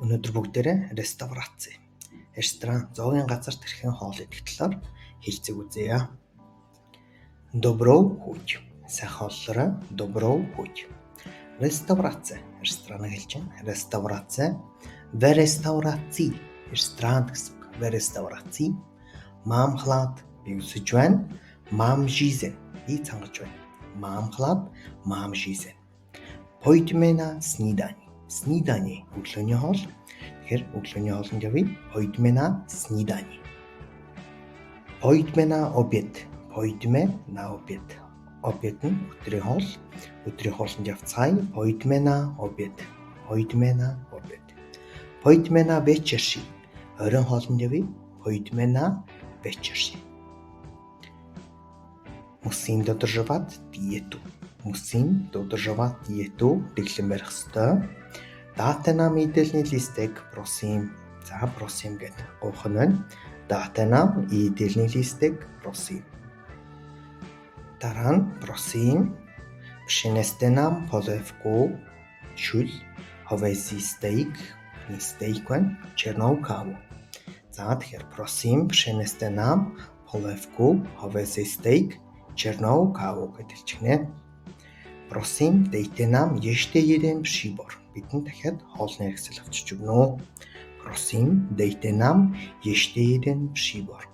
Өнөөдөр бүгдээрээ реставрац, ресторан, зоогийн газар тэрхэн хоол идэх талаар хэлцэг үзье. Добров путь. Сайхан хооллорой. Добров путь. Реставрац, рестораныг хэлж байна. Реставрац, в реставрации, ресторан гэсэн үг. В реставрации. Мам хлад би өсөж байна. Мам жизнь би цангаж байна. Мам хлад, мам жизнь. Пойдем на снидани. Снидани өглөөний хоол. Тэгэхээр өглөөний хоолнд явъя. Пойдем на снидани. Пойдем на обед. Пойдем на обед. Обед нь өдрийн хоол. Өдрийн хоолнд явцгаая. Пойдем на обед. Пойдем на обед. Пойдем на вечерши. Оройн хоолнд явъя. Пойдем на вечерши. Мусим додержават диету. Мусим додержават диету дэглэм барих ёстой. Дате нам идэлний листэг просим. За просим гэдэг гуйх нь байна. Дате нам идэлний листэг просим. Дараа нь просим. Принесте нам полевку шүл ховези стейк, стейк байна. Чернов каву. За тэгэхээр просим принесте нам полевку ховези стейк чернов каву гэж хэлчихнэ. Просим дайте нам еште един прибор. Бидэнд дахиад хоолны хэрэгсэл авчирч өгнө үү? Просим дайте нам еште един прибор.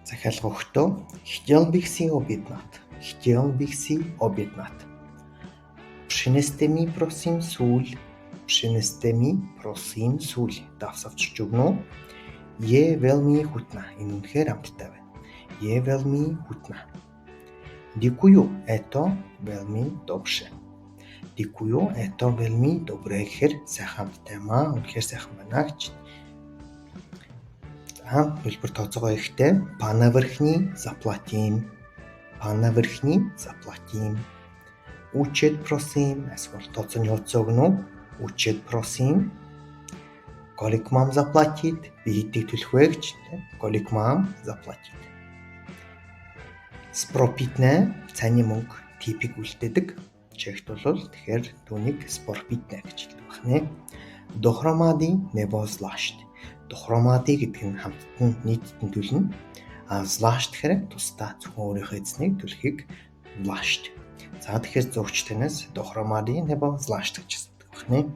Захиалга өгөхдөө хотел бы си обеднат. Хотел бы си обеднат. Принесте ми просим сул. Принесте ми просим сул. Давс авчирч өгнө үү? Е велми хутна. Энэ үнэхээр амттай байна. Е велми хутна. Дикую это велми добре. Дикую это велми добре гэхээр сайхан амттай юм аа. Үнэхээр сайхан байна гэж. За төлбөр тооцоогоо ихтэй по наверхний заплатим. По наверхний заплатим. Учет просим. Эсвэл тооцооны хуудас өгнө үү? Учет просим. Колик мам заплатит. Би хэдийг төлөх вэ гэж. Колик мам заплатит. Спропитнэ цайны мөнгө типик үлдээдэг. Чехт бол тэгэхээр түүнийг спорпитнэ гэж хэлдэг байна. Дохромади nebo злашт. Дохромади гэдэг нь хамтд нь нийтд нь төлнө. А злашт гэхээр тусдаа зөвхөн өөрийнхөө эзнийг төлөхийг злашт. За тэгэхээр зурагч танаас дохромади nebo злашт гэж асуудаг байна.